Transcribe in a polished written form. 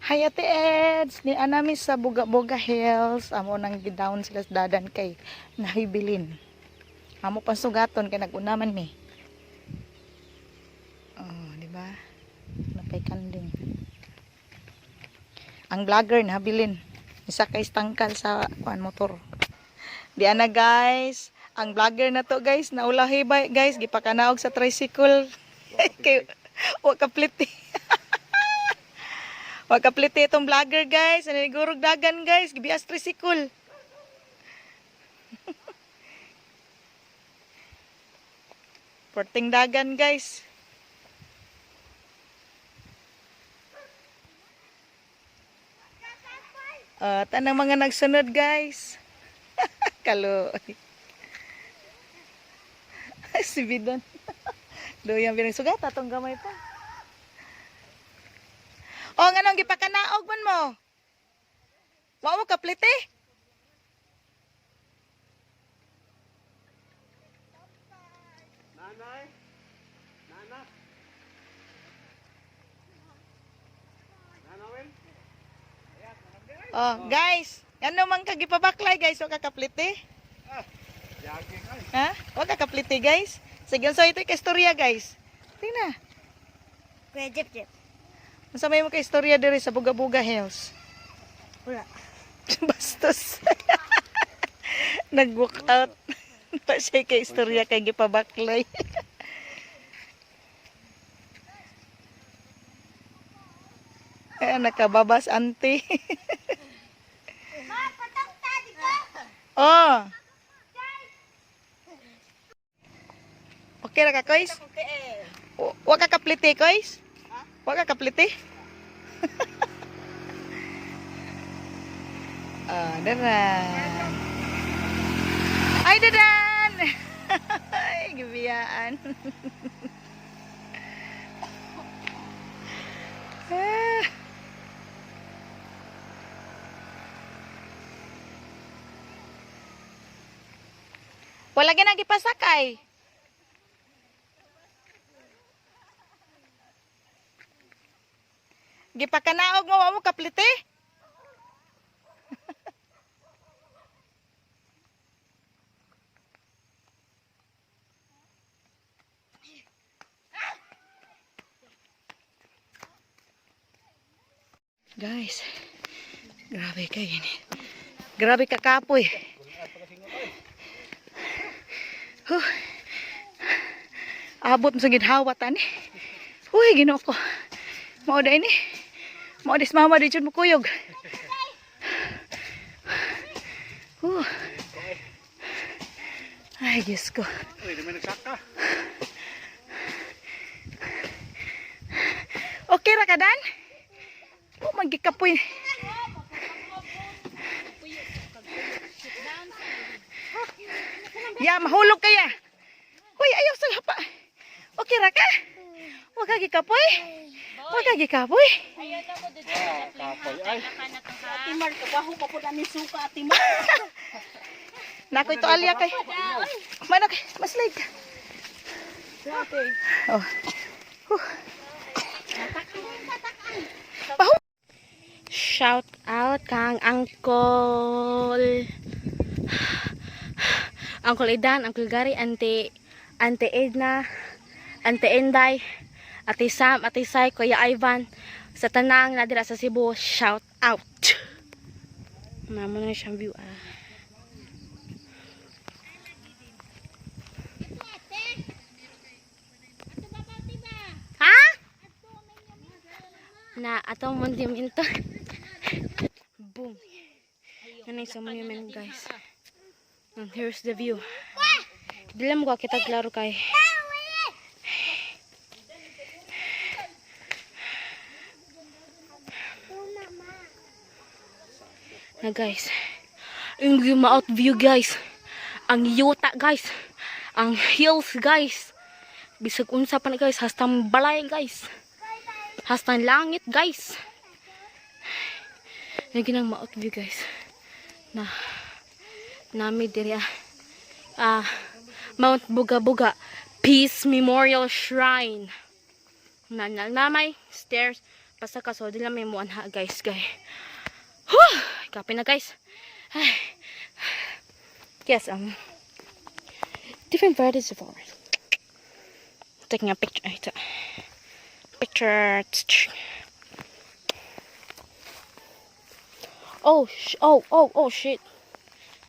Hi, Ate Eds, ni anami sa Buga-Buga Hills. Amo nang gidown sila sa dadan kay nahibilin. Amo pang sugaton kay nag-unaman mi. Oh, di ba? Napay kanding. Ang vlogger nahabilin. Isa kay tangkal sa kuan motor. Di ana, guys. Ang vlogger na to, guys, naulahi ba, guys, gipakanaog sa tricycle. Kay wa kapliti. Wa kapliti itong vlogger, guys. Ano gurog dagan, guys, gibias tricycle. Porting dagan, guys. Tanang mga nagsunod, guys. Kalo. Si Bidon. Doyang binang sugat atong gamay pa. O nganong gipakanaog man mo? Wa mo kaplite? Nanay? Nana? Nanawin? Oh, guys, ano man ka gipabaklay, guys, wa ka kaplite? Jogging ay. Ha? Wa ka kaplite, guys? Sige, so ito kay istorya, guys. Tingna. Kuya Jeff Jeff. Unsa may mo kay istorya diri sa Buga-Buga Hills? Wala. Bastos. Nag-walk out. Pa siya kay istorya kay gipabaklay. Ay, nakababas auntie. Ma, patang ta dito. Oh. Okay ra ka, Koys? Wa ka kaplite, Koys? Wa ka kaplite? Ah, daran. Ay, dadan! Ay, gibiyaan. Ah. Wala gina gipasakay. Gipakanaog mo, wa mo kaplite? Guys, grabe kay ini. Grabe ka kapoy. Huh. Abot mo sa ginhawa tani. Uy, Ginoo ko. Mao da ini. Mao dis mama di jud mo kuyog. Huh. Ay, Diyos ko. Uy, di may nagsaka. Okay ra ka, Dan? Oh, magkikapoy. Ya, mahulog kaya. Uy, ayaw sa lapa. Okay ra ka? Wa ka gikapoy? Wa ka gikapoy? Ayaw na mo dito sa Kapoy ay. Ate Mar, kabaho pa po namin suka, Ate Mar. Nako ito alya kay. Manok, maslide ka. Oh. Huh. Pahu. Shout out kang Uncle Uncle Idan, Uncle Gary, Auntie Auntie Edna, Auntie Enday, Ate Sam, Ate Sai, Kuya Ivan, sa tanang na dira sa Cebu, shout out. Mamo na siyang view ah. Ha? Na atong monumento. Boom. Yan ang isang monument, guys. And here's the view. Dili mo ka kita klaro kay. Na, guys. Ang out view, guys. Ang yuta, guys. Ang hills, guys. Bisag unsa pa na, guys, hasta balay, guys. Hasta langit, guys. Lagi nang maot view, guys. Na nami diri ah. Ah, Mount Buga-Buga Peace Memorial Shrine. Na na namay stairs. Pasaka so di lang may muanha, guys, guys. Whew! Kape na, guys. Ay. Yes, different varieties of flowers. Taking a picture. Ito. Picture. Oh, oh, oh, oh, shit.